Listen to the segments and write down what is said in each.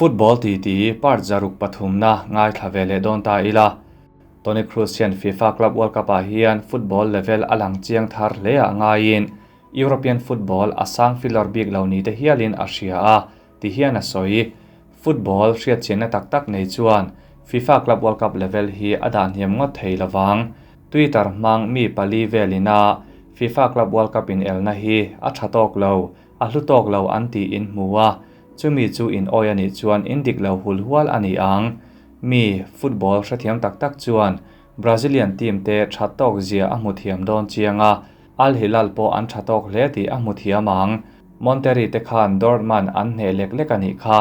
Football titi part 6 3na ngaithla ve leh dawn ta ila. Toni Kroos hian FIFA Club World Cup ah hian football level a lang chiang thar hle ah ngaiin European football a sang filawr bik lo ni te hialin a hria a, ti hian a sawi. Football hriatchianna tak tak nei chuan FIFA Club World Cup level hi a dah hniam ngawt thei lovang. Twitter hmang mi pali velina FIFA Club World Cup inelna hi a tha tawk lo, a hlu tawk lo an tiin hmu a, chumi chu in awi a nih chuan in dik lo hul hual a ni ang. Mi football hrethiam tak tak chuan Brazilian team te tha tawk zia a hmu thiam dawn chiang a, Al Hilal pawh an tha tawk hle tih a hmu thiam ang. Monterrey te khan Dortmund an hneh lek lek a nih kha.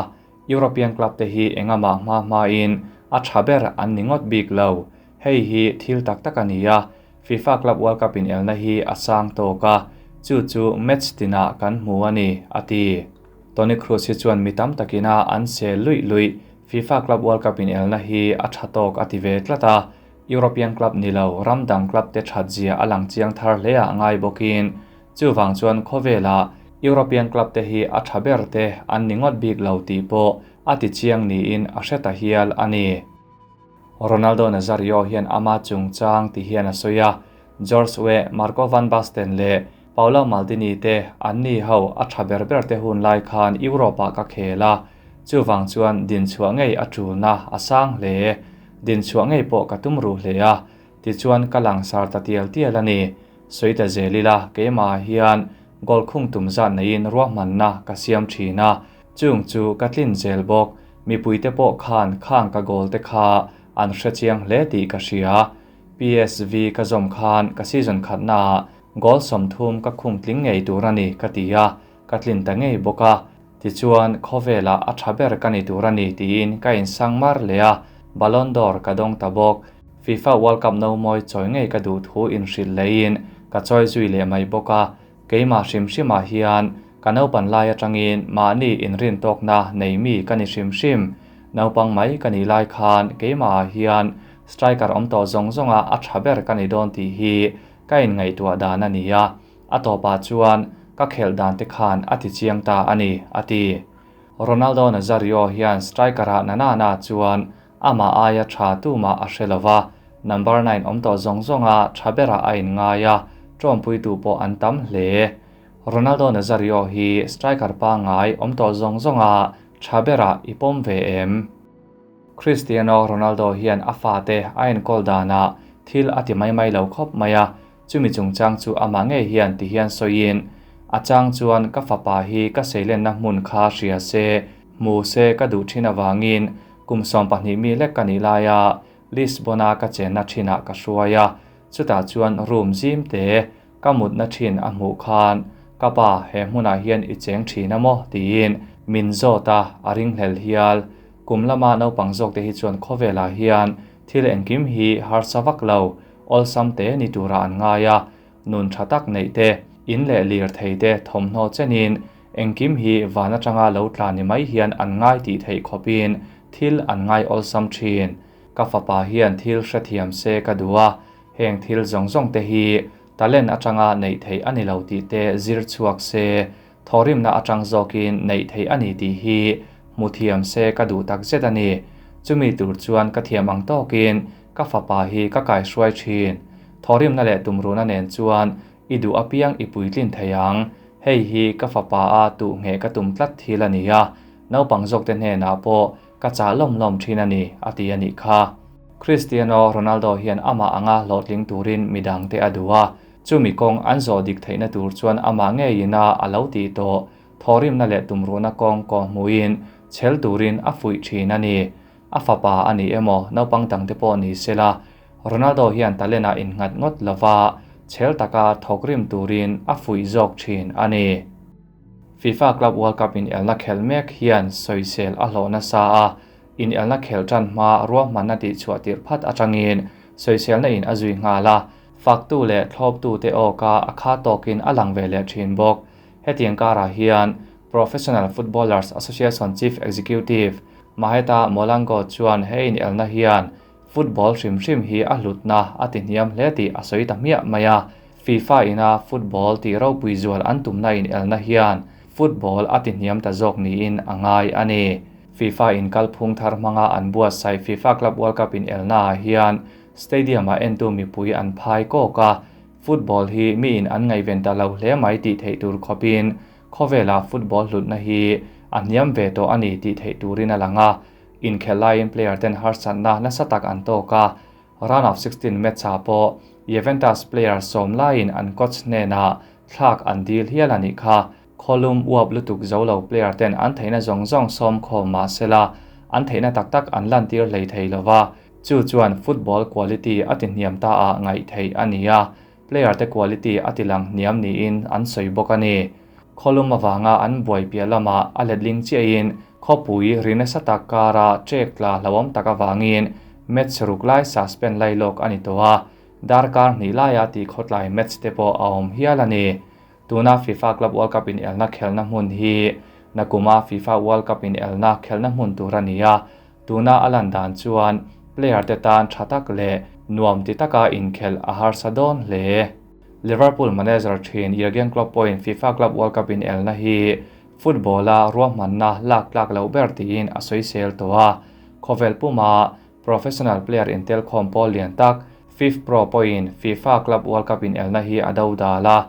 European club te hi engamah hma hmain a tha ber an ni ngawt bik lo. Hei hi thil tak tak a ni a, FIFA Club World Cup inelna hi a sang tawk a, chu chu match tinah kan hmu a ni, a ti. Toni Kroos hi chuan mi tam takina an sel luih luih FIFA Club World Cup inelna hi a tha tawk a ti ve tlat a, European club ni lo ram dang club te that zia a lang chiang thar hle ah ngai bawkin chuvang chuan khawvelah European club te hi a tha ber te an ni ngawt bik lo tih pawh a ti chiang niin a hre ta hial a ni. Ronaldo Nazario hian ama chungchang ti hian a sawi a, George Weah, Marco van Basten leh Paolo Maldini te an ni ho a tha ber ber te hun lai khan Europe ah ka khel a, chuvang chuan dinchhuah ngei a tulna a sang hle. Dinchhuah ngei pawh ka tum ruh hle a, tichuan ka langsar ta tial tial a ni. Sawi ta zel ila, keimah hian goal khung tum zat neiin ruahmanna ka siam thin a, chung chu ka tlin zel bawk. Mipuite pawh khan khang ka goal te kha an hre chiang hle tih ka hria. PSV ka zawm khan ka season khatnaah goal 30 ka khung tling ngei tur a ni ka ti a, ka tlin ta ngei bawk a. Tichuan khawvelah a tha ber ka ni tur a ni tiin ka insang mar leh a, Ballon d'Or ka dawng ta bawk. FIFA World Cup no mawi chawi ngei ka duh thu inhrilh leiin ka chawi zui leh mai bawk a, keimah hrim hrimah hian ka naupan lai atangin mahni inrin tawkna nei mi ka ni hrim hrim. Naupang mai ka nih lai khan keimahah hian striker awm tawh zawng zawnga a tha ber ka ni dawn tih hi ka inngaihtuah dan a ni a, a tawpah chuan ka khelh dan te khan a ti chiang ta a ni, a ti. Ronaldo Nazario hian striker-ah Nanana chuan amah aia tha tumah a hre lo va, number 9 awm tawh zawng zawnga tha berah a inngai a, tawmpuitu pawh an tam hle. Ronaldo Nazario hi striker pangai awm tawh zawng zawnga tha berah i pawm ve em? Cristiano Ronaldo hian a fate a enkawl danah thil a ti mai mai lo khawp mai a, chumi chungchang chu amah ngei hian ti hian sawiin, A chang chuan ka fapa hi ka seilenna hmun kha hria se, hmu se ka duh thin avangin kum 12 mi lek ka nih laia Lisbon-a ka chenna thinah ka hruai a, chutah chuan room zim te ka mutna thin a hmuh khan ka pa he hmunah hian i cheng thin a maw tiin min zawt a, a ringhlel hial. Kum lama naupang zawk te hi chuan khawvelah hian thil engkim hi harsa vak lo, awlsam te ni tura an ngai a, nun tha tak neih te, in leh lir thei te thawmhnaw chenin engkim hi van atanga lo tla ni mai hian an ngai tih theih khawpin thil an ngai awlsam thin. Ka fapa hian thil hrethiam se ka duh a, heng thil zawng zawng te hi talent atanga neih theih a ni lo tih te zir chhuak se, thawrimna atang zawkin neih theih a ni tih hi hmu thiam se ka duh tak zet a ni. Chumi tur chuan ka thiam ang tawkin ka fapa hi ka kaihruai thin. Thawrimna leh tumruna nen chuan i duh apiang i puitlin thei ang. Hei hi ka fapa a tuh nge ka tum tlat thil a ni a, naupang zawk te hnenah pawh ka chah lawm lawm thin a ni, a ti a nih kha. Cristiano Ronaldo hian amah anga hlawhtling turin midang te a duh a, chumi kawng an zawh dik theihna tur chuan amah ngeina a lo tih tawh thawrimna leh tumruna kawng kaw hmuin chhel turin a fuih thin a ni. A fapa a ni emaw naupang dang te pawh ni sela, Ronaldo hian talent-ah innghat ngawt lova chhel taka thawkrim turin a fuih zawk thin a ni. FIFA Club World Cup inelna khelh mek hian sawisel a hlawh nasa a, inelna khelh tan hma ruahmanna tihchhuah tirh phat atangin sawiselna in a zui nghal a, faktu leh thlawptu te awka a kha tawkin a lang ve leh thin bawk. Hetiang karah hian Professional Footballers Association Chief Executive Maheta Molango chuan he inelna hian football hrim hrim hi a hlutna a ti hniam hle tih a sawi ta hmiah mai a, FIFA ina football tih ropui zual an tumna inelna hian football a ti hniam ta zawk niin a ngai a ni. FIFA in kalphung thar hmanga an buatsaih FIFA Club World Cup in elnaah hian stadium-ah entu mipui an phai kawk a, football hi miin an ngaihven ta lo hle mai tih theih tur khawpin khawvela football hlutna hi a hniam ve tawh a ni tih theih turin a lang a. Inkhelh laiin player ten harsatna nasa tak an tawk a, round of 16 match-ah pawh Juventus player sawm laiin an coach hnenah thlak an dil hial a nih kha. Khawlum uap lutuk zo lo player ten an theihna zawng zawng sawm khawm mah sela, an theihna tak tak an lantir hlei thei lova, chu chuan football quality a ti hniam ta ah ngaih theih a ni a, player te quality a ti lang hniam niin an sawi bawk a ni. Khawlum avanga an buai piah lamah a letling chiahin khawpui ri nasa tak kara trek tla hlauhawm tak avangin match ruk lai suspend lailawk a ni tawh a, darkar hnih laia tih khawtlai match te pawh a awm hial a ni. Tuna FIFA Club World Cup inelna khelna hmun hi nakuma FIFA World Cup inelna khelna hmun tur a ni a, tuna a lan dan chuan player te tan tha tak leh nuam ti taka inkhelh a harsa dawn hle. Liverpool manager thin Jurgen Klopp pawhin FIFA Club World Cup inelna hi football-a ruahmanna lak tlak loh ber tiin a sawisel tawh a, khawvel puma professional player intel khawm pawl lian tak FIFPro pawhin FIFA Club World Cup inelna hi a do dal a,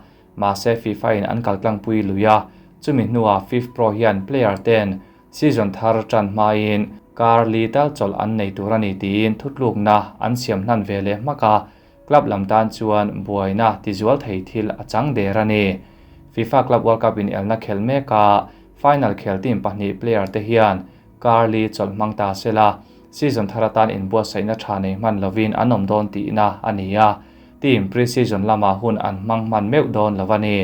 mahse FIFA in an kaltlangpui lui a, chumi hnuah FIFPro hian player ten season thar tan hmain kar li tal chawlh an nei tur a ni tiin thutlukna an siam hnan ve leh hmak a, club lam tan chuan buaina tizual thei thil a chang der a ni. FIFA Club World Cup inelna khel mek a, final khel team pahnih player te hian kar li chawlh hmang ta sela, season thar atan inbuatsaihna tha nei hman lovin an awm dawn tihna a ni a, team pre-season lamah hun an hmang hman meuh dawn lo a ni.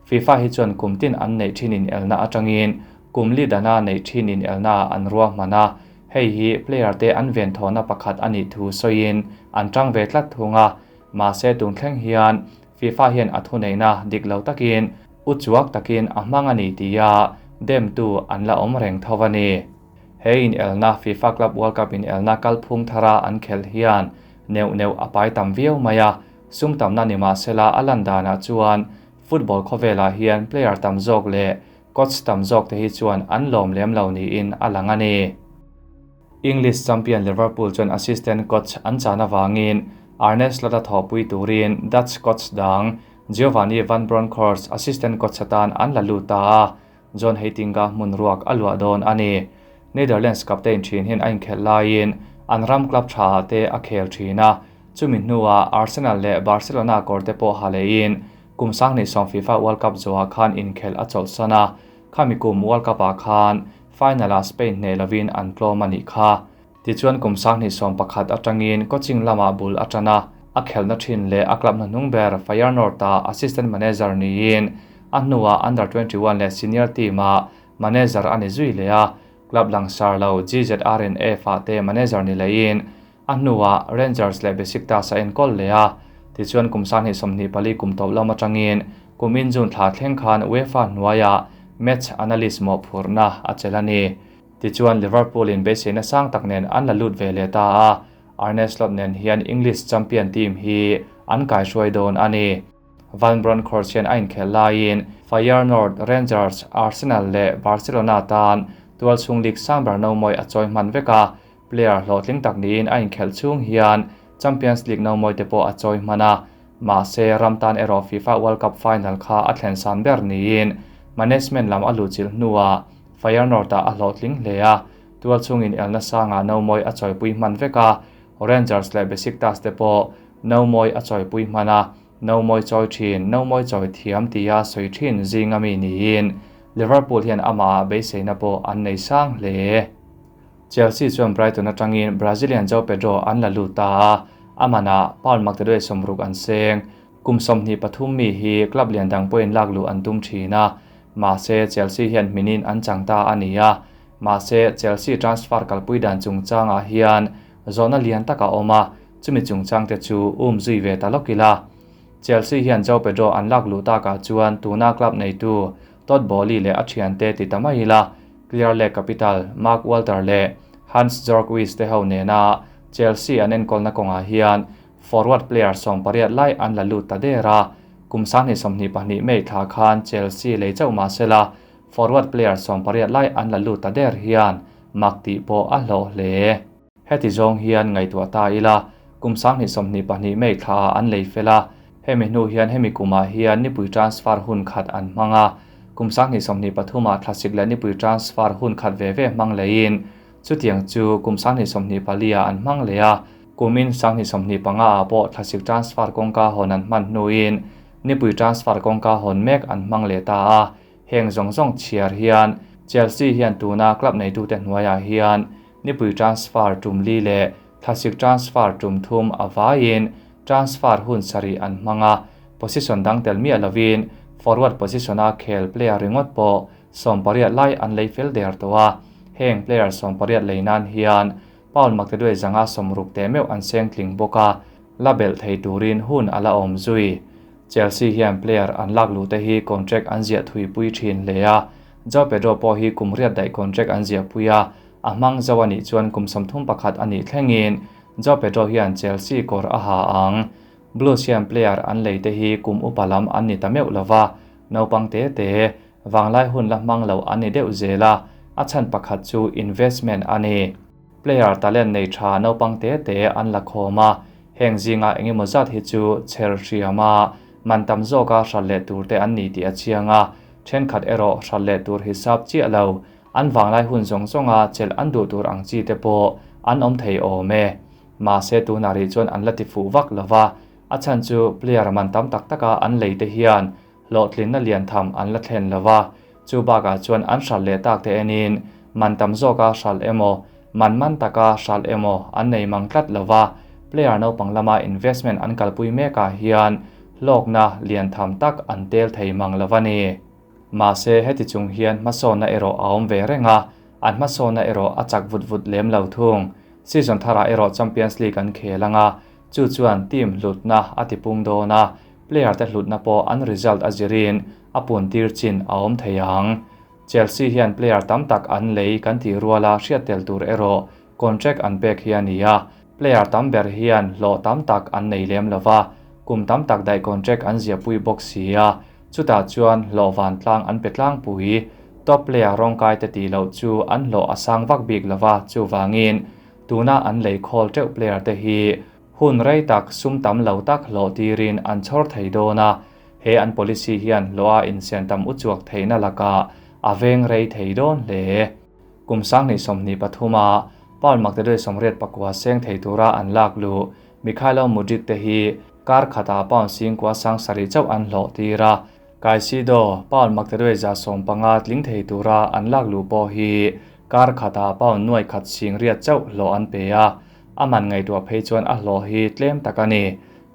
FIFA hi chuan kum tin an neih thin inelna atangin kum li dana neih thin inelna an ruahman a, hei hi player te an venthawhna pakhat a nih thu sawiin an tang ve tlat thung a, mahse tun thleng hian FIFA hian a thuneihna dik lo takin uchuak takin a hmang a ni tia demtu an la awm reng tho a ni. He inelna FIFA Club World Cup inelna kalphung thara an khelh hian neuh neuh a pai tam viau mai a, sum tamna ni mahsela a lan danah chuan football khawvelah hian player tam zawk leh coach tam zawk te hi chuan an lawm lem lo niin a lang a ni. English champion Liverpool chuan assistant coach an chan avangin Arne Slot-a thawhpui turin Dutch coach dang Giovanni van Bronckhorst assistant coach atan an la lut ta a, John Heitinga hmun ruak a luah dawn a ni. Netherlands captain thin hian a inkhelh laiin an ram club tha te a khel thin a, chumi hnuah Arsenal leh Barcelona kawr te pawh ha leiin kum sanghnih sawm FIFA World Cup zawhah khan inkhelh a chawlhsan a, khami kum World Cup-ah khan final-ah Spain hneh lovin an tlawm a nih kha. Tichuan kum sanghnih 11 atangin coaching lamah bul a tan a, a khelhna thin leh a club hnahnung ber Feyenoord-ah assistant manager niin a hnuah under 21 leh senior team-ah manager a ni zui leh a, club langsar lo GZRNF-ah te manager ni leiin a hnuah Rangers leh Besiktas a enkawl leh a. Tichuan kum sanghnih 24 kum tawp lam atangin kum in June thla thleng khan UEFA hnuaiah match analyst mawhphurhna a chelh a ni. Tichuan Liverpool in beiseina sang tak nen an la lut ve leh ta a, Arne Slot nen hian English champion team hi an kaihruai dawn a ni. Van Bronckhorst hian a inkhelh laiin Feyenoord, Rangers, Arsenal leh Barcelona tan tualchhung league sang ber no mawi a chawi hman vek a, player hlawhtling tak niin a inkhelh chhung hian Champions League no mawi te pawh a chawi hman a, mahse ram tan erawh FIFA World Cup final kha a thlen san ber niin management lam a luhchilh hnuah Feyenoord-ah a hlawhtling hle a, tualchhung inelna sangah no mawi a chawipui hman vek a, Rangers leh Besiktas te pawh no mawi a chawipui hman a, no mawi chawi thin, no mawi chawi thiam tia sawi thin zinga mi niin Liverpool hian amah beiseina pawh an nei sang hle. Chelsea chuan Brighton atangin Brazilian João Pedro an la lut ta a, a manah pound maktaduai 60 an seng. Kum 23 mi hi club lian dang pawhin lak luh an tum thin a, mahse Chelsea hian hminin an chang ta a ni a, mahse Chelsea transfer kalpui dan chungchangah hian zawhna lian tak a awm a, chumi chungchang te chu um zui ve ta lawk ila. Chelsea hian João Pedro an lak luh takah chuan tuna club neitu Todd Boehly leh a thiante ti ta mai ila, Clearlake Capital, Mark Walter leh Hans Jorg Wyss te ho nena Chelsea an enkawlna kawngah hian forward player 18 lai an la lut ta der a, kum 2022 May thla khan Chelsea lei chauh mahsela forward player 18 lai an la lut ta der hian mak tih pawh a hlawh hle. Heti zawng hian ngaihtuah ta ila, kum 2022 May thlaah an lei fel a, hemi hnu hian hemi kumah hian nipui transfer hun khat an hmang a, kum 2023 ah thlasik leh nipui transfer hun khat ve ve hmang leiin chutiang chu kum 2024 ah an hmang leh a, kumin 2025 ah pawh thlasik transfer kawngka hawn an hman hnuin nipui transfer kawngka hawn mek an hmang leh ta a. Heng zawng zawng chhiar hian Chelsea hian tuna club neitute hnuaiah hian nipui transfer tum li leh thlasik transfer tum thum a vaiin transfer hun sarih an hmang a, position dang tel miah lovin forward position-a khel player ringawt pawh 18 lai an lei fel der tawh a. Heng player 18 lei nan hian Paul Makteduai zanga 60 teh meuh an seng tling bawk a, la belh thei turin hun a la awm zui. Chelsea hian player an lak luh te hi contract an ziah thui pui thin hle a, Joao Pedro pawh hi kum riat daih contract an ziah pui a, a hmang zo a nih chuan kum 31 a nih thlengin Joao Pedro hian Chelsea kawr a ha ang. Blues hian player an lei te hi kum upa lam an ni ta meuh lova, naupang te te, vanglai hun la hmang lo an ni deuh zel a, a chhan pakhat chu investment a ni. Player talent nei tha naupang te te an la khawm a, heng zinga engemaw zat hi chu chher hriam a, man tam zawka hral leh tur te an ni tih a chiang a, thenkhat erawh hral leh tur hisap chiah lo, an vanglai hun zawng zawnga chelh an duh tur ang chi te pawh an awm thei awm e. Mahse tunah rih chuan an la ti fuh vak lova, a chhan chu player man tam tak taka an lei te hian hlawhtlinna lian tham an la thlen lova, chu bakah chuan an hral leh tak te enin man tam zawka hral emaw, man man taka hral emaw an nei mang tlat lova, player naupang lama investment an kalpui mekah hian hlawkna lian tham tak an tel thei mang lova ni. Mahse heti chung hian hmasawnna erawh a awm ve reng a, an hmasawnna erawh a chak vut vut lem lo thung. Season tharah erawh Champions League an khel anga, chu chuan team hlutna a tipung dawn a, player te hlutna pawh an result a zirin a pun tir chin a awm thei ang. Chelsea hian player tam tak an lei kan tih ruala hriat tel tur erawh contract an pek hi a ni a, player tam ber hian hlawh tam tak an nei lem lova, kum tam tak daih contract an ziah pui bawk si a, chutah chuan hlawh van tlang an pe tlangpui. Top player rawngkai te tih loh chu an hlawh a sang vak bik lova, chuvangin tuna an lei khawl teuh player te hi hun rei tak sum tam lo tak hlawh tirin an chhawr thei dawn a, he an policy hian hlawh a insian tam uchuak theihna lakah a veng rei thei dawn hle. Kum 2023 a Paul Makteduai 84 seng thei tura an lak luh Mykhailo Mudryk te hi kar khatah pound 9,700 chauh an hlawh tir a, Caicedo pound Makteduai 150 tling thei tura an lak luh pawh hi kar khatah pound 1,180 chauh hlawh an pe a, a man ngaihtuah phei chuan a hlawh hi tlem tak a ni.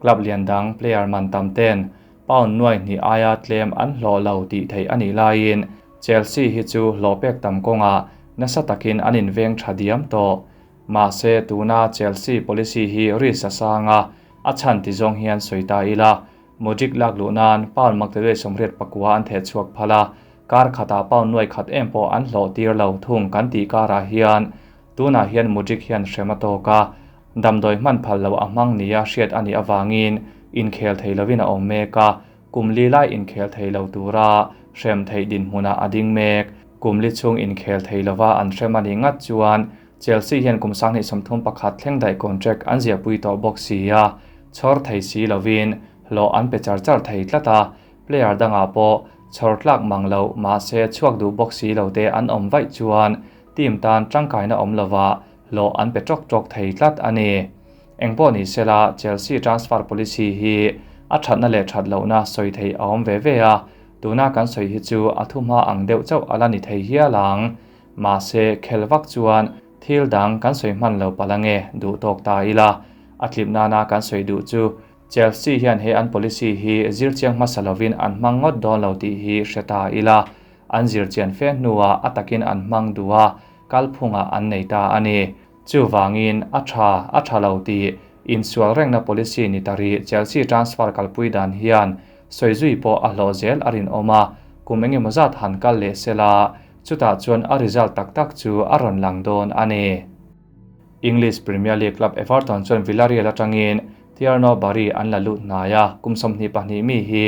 Club lian dang player man tam ten pound 2,000 aia tlem an hlawh lo tih theih a nih laiin Chelsea hi chu hlawh pek tam kawngah nasa takin an inveng tha diam tawh. Mahse tuna Chelsea policy hi risk a sang a, a chhan ti zawng hian sawi ta ila. Mudryk lak luh nan pound Makteduai 84 an theh chhuak phal a, kar khatah pound 1,000 em pawh an hlawh tir lo thung kan tih karah hian tunah hian Mudryk hian hrem a tawk a, damdawi hman phal lo a hmang nia hriat a nih awangin inkhel thei lovin a awm mek a, kum li lai inkhel thei lo tura hrem theih dinhmunah a ding mek. Kum li chung inkhel thei lova an hrem a nih ngat chuan Chelsea hian kum 2031 thleng daih contract an ziah pui tawh bawk si a, chhawr thei si lovin hlawh an pe char char thei tlat a, player dangah pawh chhawr tlak mang lo mahse chhuak duh bawk si lo te an awm vaih chuan team tan tangkaina awm lova hlawh an pe tawk tawk thei tlat a ni. Engpawh ni sela Chelsea transfer policy hi a thatna leh that lohna sawi thei a awm ve ve a, tuna kan sawi hi chu a thu hma ang deuh chauh ala ni thei hial ang. Mahse khel vak chuan thil dang kan sawi hman lo palange duh tawk ta ila. A tlip nana kan sawi duh chu Chelsea hian he an policy hi zir chiang hmasa lovin an hmang ngawt dawn lo tih hi hre ta ila. An zir chian fe hnuah a takin an hmang duh a, kalphungah an nei ta a ni. Chuvangin a tha a tha lo tih insual rengna policy ni tari Chelsea transfer kalpui dan hian sawi zui pawh a hlawh zel a rin awm a, kum engemaw zat han kal leh sela chutah chuan a result tak tak chu a rawn lang dawn a ni. English Premier League club Everton chuan Villarreal atangin Thierno Barry an la lut hnai a, kum 22 mi hi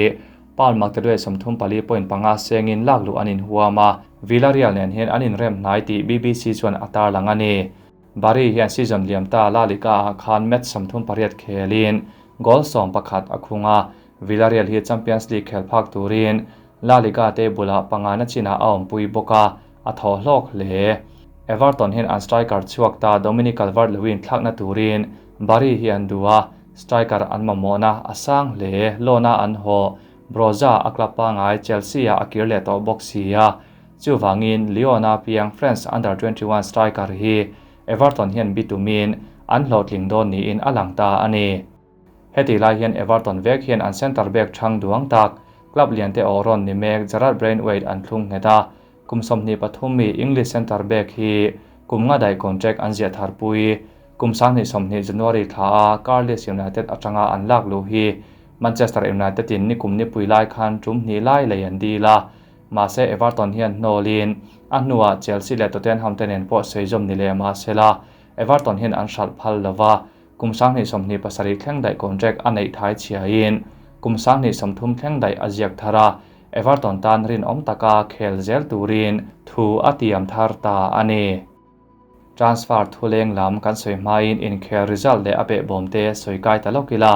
Pound maktaduai 34 point panga sengin lakluh an inhuam a, Villarreal nen hian an inrem hnai tih BBC chuan a tarlang a ni. Barry hian season liam ta La Liga-ah khan match 38 khelin goal 11 a khung a, Villarreal hi Champions League khel phak turin La Liga table-ah pangana chinah a awmpui bawk a, a thaw hlawk hle. Everton hian an striker chhuak ta Dominic Calvert-Lewin thlakna turin Barry hi an duh a, striker an mamawhna a sang hle. Loan-a an haw, Broja a club pangai Chelsea-ah a kir leh tawh bawk si a, chuvangin Lyon-a piang France under 21 striker hi Everton hian bitumin an hlawhtling dawn niin a lang ta a ni. Heti lai hian Everton vek hian an centre back thang duang tak, club lian te awh rawn ni mek Jarrad Braithwaite an thlung nghet a, kum 23 mi English centre back hi kum nga daih contract an ziah thar pui. Kum 2020 January thla a Carlisle United atanga an lak luh hi Manchester United in nikum nipui lai khan tum hnih lai lei an dil a, mahse Everton hian hnawlin a hnuah Chelsea leh Tottenham te nen pawh sawi zawm ni leh mahsela Everton hian an hralh phal lova, kum 2027 thleng daih contract a neih thai chhiain kum 2030 thleng daih a ziak thar a, Everton tan rinawm taka khel zel turin thu a tiam thar ta a ni. Transfer thuleng lam kan sawi hmain inkhel result leh a behbawm te sawi kai ta lawk ila.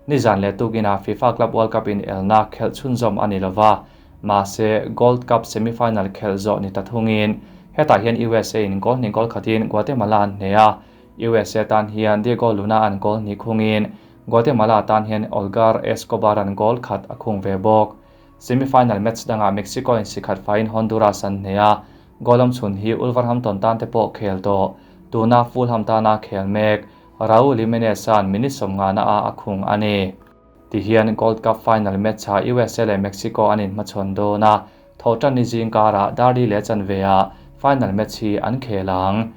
Nizan leh tukina FIFA Club World Cup in elna khelh chhunzawm a ni lova, mahse Gold Cup semi-final khelh zawh ni ta thungin hetah hian USA in goal hnih goal khatin Guatemala an hne a, USA tan hian Diego Luna an goal hnih khungin Guatemala tan hian Olgar Escobar an goal khat a khung ve bawk. Semi-final match dangah Mexico in sikhat faiin Honduras an hne a, goal awm chhun hi Wolverhampton tan te pawh khel tawh. Tuna Fulham tana khel mek Raul Jimenez an minute 50 na a a khung a ni. Tihian Gold Cup final match ah USA leh Mexico an inhmachhawn dawn a, thawhtan ni zing karah Darley leh chanve ah final match hi an khel ang.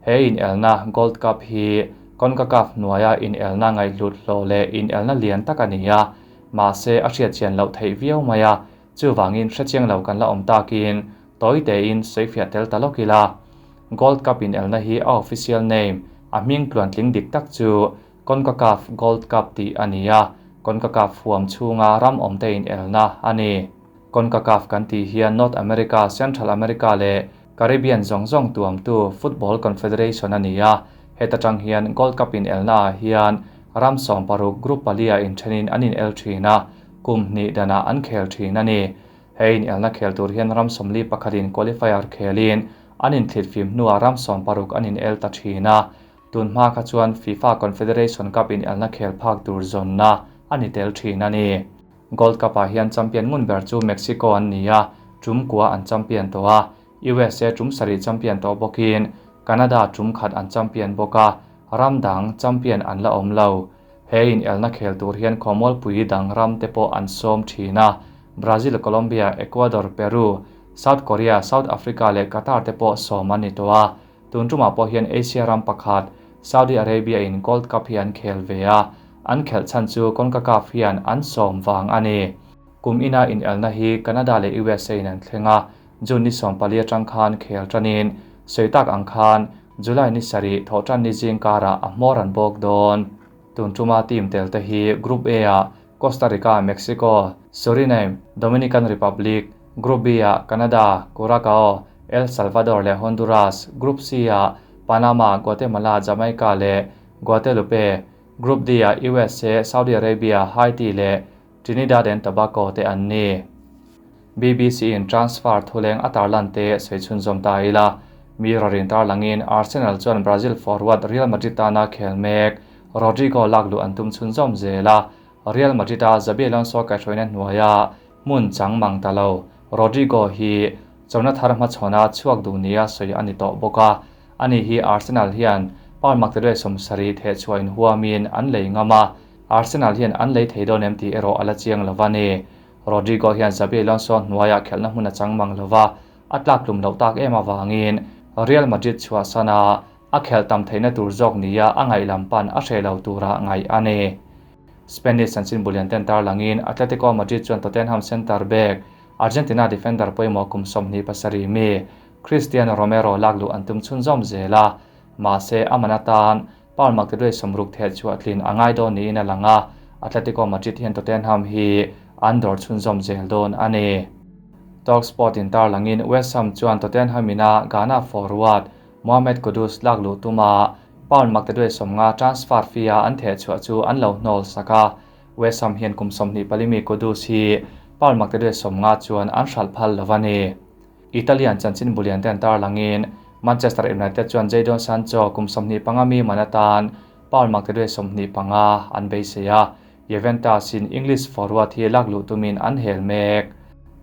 He in elna Gold Cup hi CONCACAF hnuaia in elna ngaihhlut hlawh leh in elna lian tak a ni a, mahse a hriatchian loh theih viau mai a, chuvangin hrechiang lo kan la awm takin tawi tein sawifiah tel ta lawk ila. Gold Cup in elna hi a official name a hming tluantling dik tak chu CONCACAF Gold Cup tih a ni a, CONCACAF huam chhunga ram awm te in elna a ni. CONCACAF kan tih hian North America, Central America leh Caribbean zawng zawng tuamtu Football Confederation a ni a, heta tang hian Gold Cup in elna ah hian ram 16 group palia in thenin an in el thin a, kum hnih danah an khel thin a ni. He in elna khel tur hian ram 41 in qualifier khelin an in thlit fim hnuah ram 16 an in el ta thin a, tun hma kha chuan FIFA Confederation Cup in elna khel phak tur zawnna a ni tel thin a ni. Gold Cup ah hian champion ngun ber chu Mexico an ni a, tum kua an champion tawh a, USA tum sarih champion tawh bawkin Canada tum khat an champion bawk a, ram dang champion an la awm lo. He in elna khel tur hian khawmual pui dang ram te pawh an sawm thin a, Brazil, Colombia, Ecuador, Peru, South Korea, South Africa leh Qatar te pawh sawm an ni tawh a, tun tumah pawh hian Asia ram pakhat Saudi Arabia in Gold Cup hi an khel ve a, an khelh chhan chu CONCACAF hian an sawm vang a ni. Kum ina in elna hi Canada leh USA in an thleng a, June ni 14 atang khan khel tanin sawi tak ang khan July ni sarih thawhtan ni zing karah a hmawr an bawk dawn. Tun tuma team tel te hi Group A ah Costa Rica, Mexico, Suriname, Dominican Republic, Group B ah Canada, Curacao, El Salvador leh Honduras, Group C ah Panama, Guatemala, Jamaica leh Guadeloupe, Group D ah USA, Saudi Arabia, Haiti leh Trinidad and Tobago te an ni. BBC in transfer thuleng a tarlan te sawi chhunzawm ta ila. Mirror in tarlangin Arsenal chuan Brazil forward Real Madrid tana khel mek Rodrigo lakluh an tum chhunzawm zel a, Real Madrid a Xabi Alonso kaihhruaina hnuaia hmun chang mang ta lo. Rodrigo hi chona thar hmachhawna chhuak duh nia sawi a ni tawh bawk a, ani hi Arsenal hian pound maktaduai 70 theh chhuah in huamin an lei ngam a, Arsenal hian an lei thei dawn em tih erawh a la chiang lova ni. Rodrigo hian Xabi Alonso hnuaia khelhna hmun a chang mang lova, a tlak tlum loh tak em awangin Real Madrid chhuah sana a khelh tam theihna tur zawk nia a ngaih lam pan a hre lo tura ngaih a ni. Spanish chanchin bulian ten tarlangin Atletico Madrid chuan Tottenham centre back Argentina defender pawimawh kum 27 mi Cristiano Romero lakluh an tum chhunzawm zel a, mahse a man atan pound maktaduai 60 theh chhuah tlin a ngai dawn niin a lang a, Atletico Madrid hian Tottenham hi an dawr chhunzawm zel dawn a ni. Talksport in tarlangin West Ham chuan Tottenham ina Ghana forward Mohammed Kudus lak luh tuma pound maktaduai 50 transfer fee a an thehchhuah chu an lo hnawl sak a. West Ham hian kum 24 mi Kudus hi pound maktaduai 50 chuan an hralh phal lo a ni. Italian chanchin bulian ten tarlangin Manchester United chuan Jadon Sancho kum 25 mi man atan pound maktaduai 25 an beisei a. Juventus in English forward hi lak luh tumin an hel mek.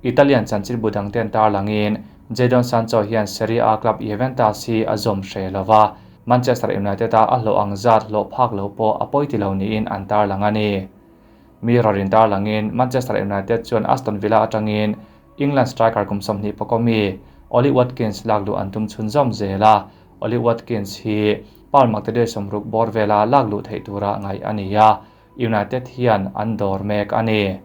Italian chanchin budang ten tarlangin Jadon Sancho hian Serie A club Juventus hi a zawm hre lova. Manchester United a a hlawh ang zat hlawh phak lo pawh a pawi ti lo niin an tarlang a ni. Mirror in tarlangin Manchester United chuan Aston Villa atangin England striker kum 21 mi Ollie Watkins lak luh an tum chhunzawm zel a. Ollie Watkins hi pound maktaduai 60 bawr vela lak luh theih tura ngaih a ni a. United hian an dawr mek a ni.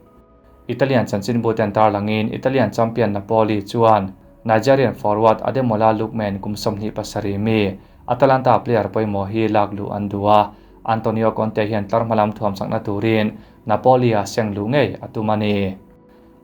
Italian chanchin buten tarlangin Italian champion Napoli chuan Nigerian forward Ademola Lookman kum 27 mi Atalanta player pawimawh hi lak luh an duh a. Antonio Conte hian tlar hmalam thuam chakna turin Napoli a seng luh ngei a tum a ni.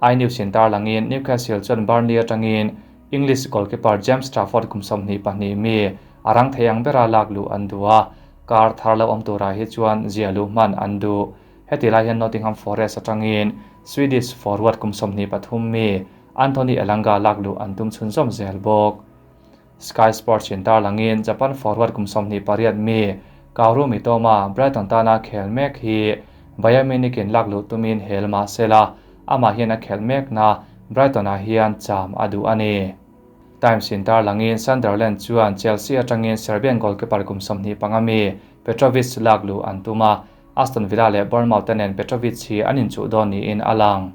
iNews in tarlangin Newcastle chuan Burnley atangin English goalkeeper James Trafford kum 22 mi a rang thei ang bera lak luh an duh a. Kar thar lo awm turah hi chuan zia luh hman an duh. Heti lai hian Nottingham Forest atangin Swedish forward kum 23 mi Anthony Elanga lak luh an tum chhunzawm zel bawk. Sky Sports in tarlangin Japan forward kum 28 mi Kaoru Mitoma Brighton tana khel mek hi Bayern Munich in lak luh tumin hel ma sela amah hian a khel mek na Brighton ah hian cham a duh a ni. Times in tarlangin Sunderland chuan Chelsea atangin Serbian goalkeeper kum 25 mi Petrovic lak luh an tum a. Aston Villa leh Bournemouth nen Petrovic hi an inchuh dawn niin a lang.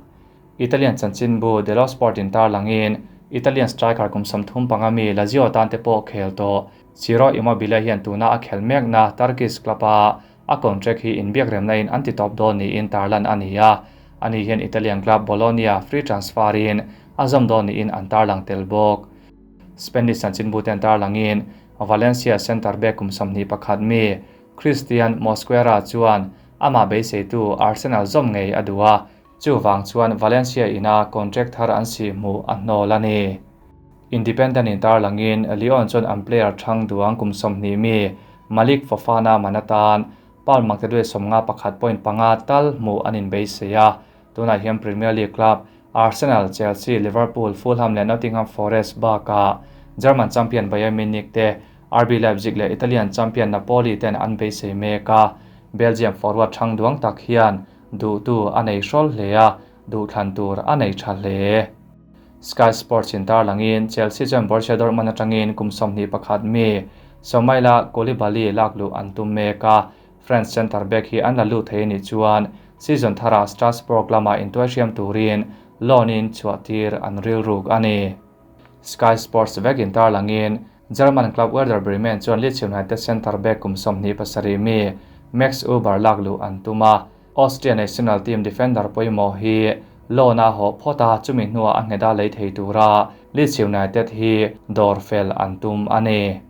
Italian chanchin bu Dello Sport in tarlangin Italian striker kum 35 mi Lazio tan te pawh khel tawh Ciro Immobile hian tuna a khel mek na Turkish club a a contract hi inbiak remna in an ti tawp dawn niin tarlan a ni a. Ani hian Italian club Bologna free transfer in a zawm dawn niin an tarlang tel bawk. Spanish chanchin bu ten tarlangin Valencia center back kum 21 mi Christian Mosquera chuan ama beiseitu Arsenal zawm ngei a duh a. Chuwang chuan Valencia ina contract thar an si hmu a hnawl a ni. Independent in tarlangin Lyon chuan an player thang duang kum 20 mi Malik Fofana manatan pound maktaduai 51.5 tal hmu an in beisei a. Tunah hian Premier League club Arsenal, Chelsea, Liverpool, Fulham leh Nottingham Forest bakah German champion Bayern Munich te RB Leipzig leh Italian champion Napoli ten an beisei mek a. Belgium forward thang duang tak hian duh tu a nei hrawl hle a, duh thlan tur a nei tha hle. Sky Sports in tarlangin Chelsea chuan Borussia Dortmund atangin kum 21 mi Somaila Koulibaly lak luh an tum mek a. French centre back hi an la lut thei ni chuan season thara Strasbourg lama intuai hriam turin loan in chhuah tir an ril ruk a ni. Sky Sports vekin tarlangin German club Werder Bremen chuan Leeds United centre back kum 27 mi Max Uber lak luh an tum a. Austria national team defender pawimawh hi loan a haw phawta chumi hnuah a ngheta lei thei tura Leeds United hi dawr fel an tum a ni.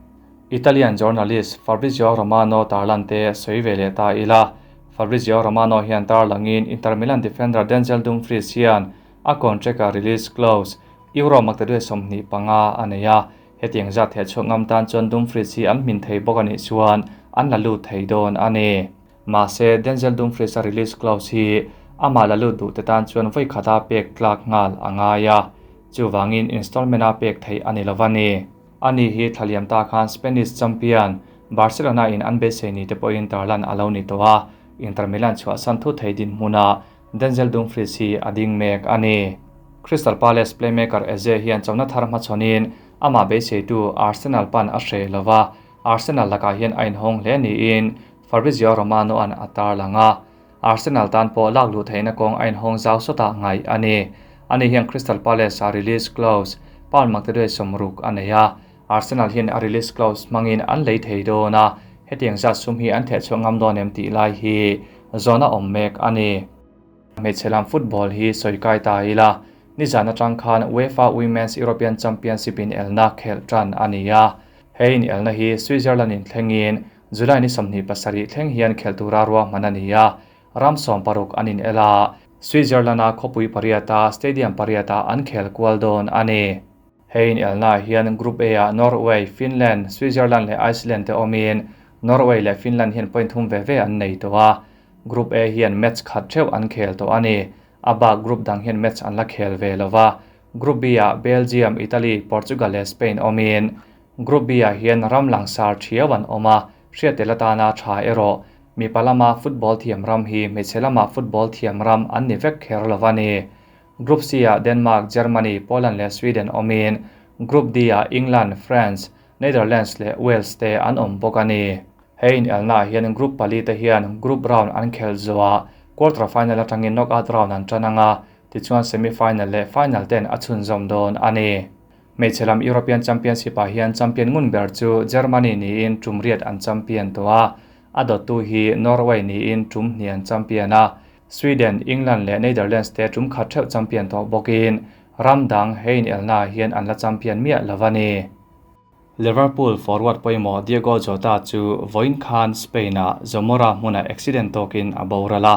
Italian journalist Fabrizio Romano tarlante sawi ve leh ta ila. Fabrizio Romano hian tarlangin Inter Milan defender Denzel Dumfries hian a contract a release clause euro maktaduai 25 a nei a. Hetiang zat the chhuak ngam tan chuan Dumfries hi an hmin thei bawk ani chuan an la lut thei dawn a ni. Mahse Denzel Dumfries a release clause hi ama la lut duh te tan chuan voi khata pek tlak ngal a ngai a. Chuwangin installment a pek thei ani lova ni. Ani hi thlaliam ta khan Spanish champion Barcelona in an beisei ni te pawhin tarlan a lo ni tawh a. Inter Milan chhuah san thu thei din hmuna Denzel Dumfries hi a ding mek a ni. Crystal Palace playmaker Eze hian chona thar hmachhawnin ama beiseitu Arsenal pan a hre lova. Arsenal lakah hian a inhawng hle niin Fabrizio Romano an a tarlang a. Arsenal tan pawh lak luh theihna kawng a inhawng zau sawtah ngaih a ni. Ani hian Crystal Palace a release clause pound maktaduai 60 a nei a. Arsenal hian a release clause hmangin an lei thei dawn a. Hetiang zat sum hi an theh chhuak ngam dawn em tih lai hi zawna awm mek a ni. Hmeichhe lam football hi sawi kai ta ila. Nizan atang khan UEFA Women's European Championship in elna khel tan a ni a. Hei in elna hi Switzerland in thlengin July ni 27 thleng hian khel tura ruahman a ni a. Ram 16 an in ela. Switzerland-a khawpui pariata stadium pariatah an khel kual dawn a ni. Hei inelnaah hian Group A-ah Norway, Finland, Switzerland leh Iceland te awmin Norway leh Finland hian point thum ve ve an nei tawh a. Group A hian match khat theuh an khel tawh a ni. A bak group dang hian match an la khel ve lo va. Group B-ah Belgium, Italy, Portugal leh Spain awmin Group B-ah hian ram langsar thiau an awm a, hriattel atana tha erawh mipa lama football thiam ram hi hmeichhe lama football thiam ram an ni vek kher lo va ni. Group C-ah Denmark, Germany, Poland leh Sweden awmin Group D-ah England, France, Netherlands leh Wales te an awm bawk a ni. He inelnaah hian Group pali te hian Group round an khelh zuah quarter final atangin knockout round an tan ang a, tichuan semi final leh final ten a chhunzawm dawn a ni. Hmeichhe lam European Championship ah hian champion ngun ber chu Germany niin tum riat an champion tawh a, a dawttu hi Norway niin tum hnih an champion a, Sweden, England leh Netherlands te tum khat theuh champion tawh bawkin ram dang he inelnaah hian an la champion miah lo a ni. Liverpool forward pawimawh Diogo Jota chu vawiin khan Spain-ah Zamora hmunah accident tawkin a boral a,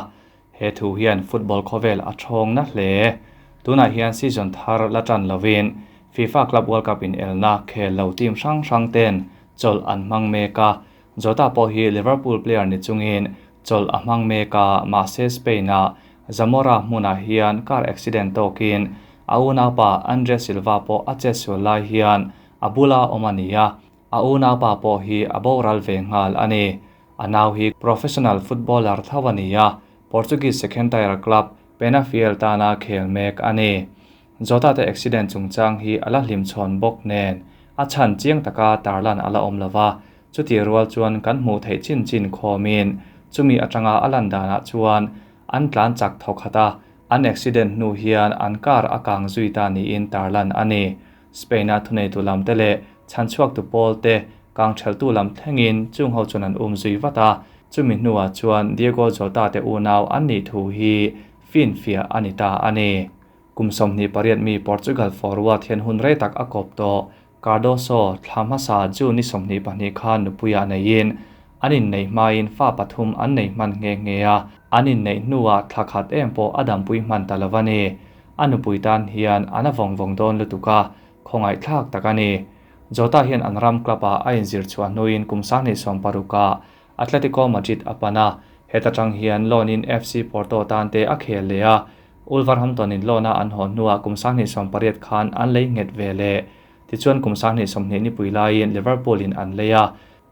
he thu hian football khawvel a thawng na hle. Tunah hian season thar la tan lovin FIFA Club World Cup inelna khel lo team hrang hrang ten chawlh an hmang mek a, Jota pawh hi Liverpool player ni chungin chawlh a hmang mek a, mahse Spain-ah Zamora hmunah hian car accident tawkin a unaupa Andre Silva pawh a chetsual lai hian a bula awm a ni a, a unaupa pawh hi a boral ve nghal a ni. A nau hi professional footballer tho a ni a, Portuguese second tier club Penafiel tana khel mek a ni. Jota te accident chungchang hi a la hlimchhawn bawk nen a chhan chiang taka tarlan a la awm lova, Chutih rual chuan kan hmuh theih chin chin khawmin chumi atanga a lan danah chuan an tlan chak thaw khat a, an accident hnu hian an car a kang zui ta niin tarlan a ni. Spain-a thuneitu lam te leh chhanchhuaktu pawl te kang theltu lam thlengin chung ho chuan an um zui vat a, chumi hnuah chuan Diego Jota te unau an nih thu hi finfiah a ni ta a ni. Kum 28 mi Portugal forward hian hun rei tak a kawp tawh. Cardoso thla hmasa June ni 22 khan nupuiah neiin an inneih hmain fa pathum an nei hman nghe nghe a, an inneih hnuah thla khat em pawh a dampui hman ta lo a ni. A nupui tan hian an a vawng vawng dawn lutuk a, khawngaihthlak tak a ni. Jota hian an ram club-ah a inzir chhuah hnuin kum 2016 ah Atletico Madrid a pan a, heta tang hian loan-in FC Porto tan te a khel leh a, Wolverhampton-in loan-a an haw hnuah kum 2018 khan an lei nghet ve leh. Tichuan kum 2020 nipui laiin Liverpool-in an lei a,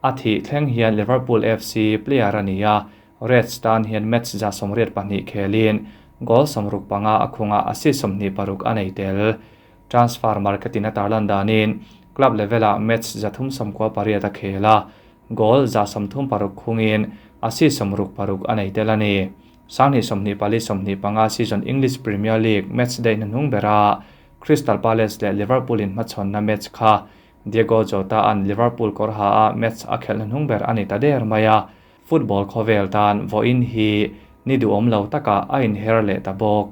a thih thleng hian Liverpool FC player a ni a, Reds tan hian match 182 khelin goal 65 a khunga assist 26 a nei tel. Transfer market-in a tarlan danin club level-ah match 398 a khel a, goal 136 khungin assist 66 a nei tel a ni. 2024-25 season English Premier League match day hnuhnung bera Crystal Palace leh Liverpool in hmachhawnna match kha Diogo Jota an Liverpool kawr ha a match a khelh hnuhnung ber a ni ta der mai a, football khawvel tan vawiin hi ni duhawm lo takah a inher leh ta bawk.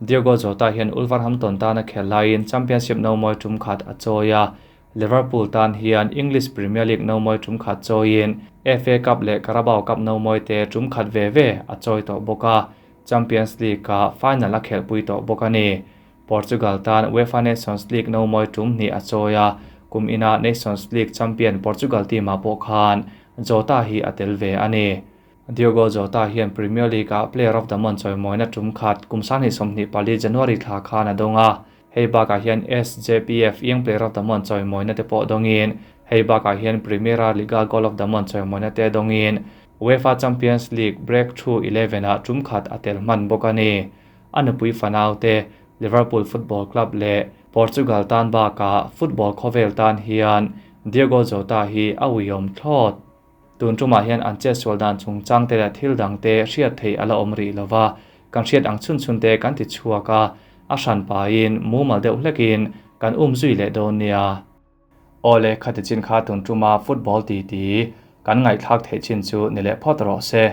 Diogo Jota hian Wolverhampton tan a khel laiin Championship no mawi tum khat a chawi a, Liverpool tan hian English Premier League no mawi tum khat chawiin FA Cup leh Carabao Cup no mawi te tum khat ve ve a chawi tawh bawk a, Champions League-ah final a khelhpui tawh bawk a ni. Portugal tan UEFA Nations League no mawi tum hnih a chawi a, kum ina Nations League champion Portugal team-ah pawh khan Jota hi a tel ve a ni. Diogo Jota hian Premier League-ah Player of the Month chawimawina tum khat kum 2024 January thla khan a dawng a, hei bakah hian SJPF Young Player of the Month chawimawina te pawh dawngin hei bakah hian Primeira Liga Goal of the Month chawimawina te dawngin UEFA Champions League Breakthrough 11-ah tum khat a tel hman bawk a ni. A nupui fanau te Liverpool Football Club leh Portugal tan bakah football khawvel tan hian Diogo Jota hi a uiawm thlawt. Tun tumah hian an chetsual dan chungchang te leh thil dang te hriat theih a la awm rih lova, kan hriat ang chhun chhun te kan ti chhuak a, a hran pahin mumal deuh hlekin kan um zui leh dawn nia. Awle, khati chin kha tun tuma football ti ti kan ngaihthlak theih chin chu ni leh phawt rawh se.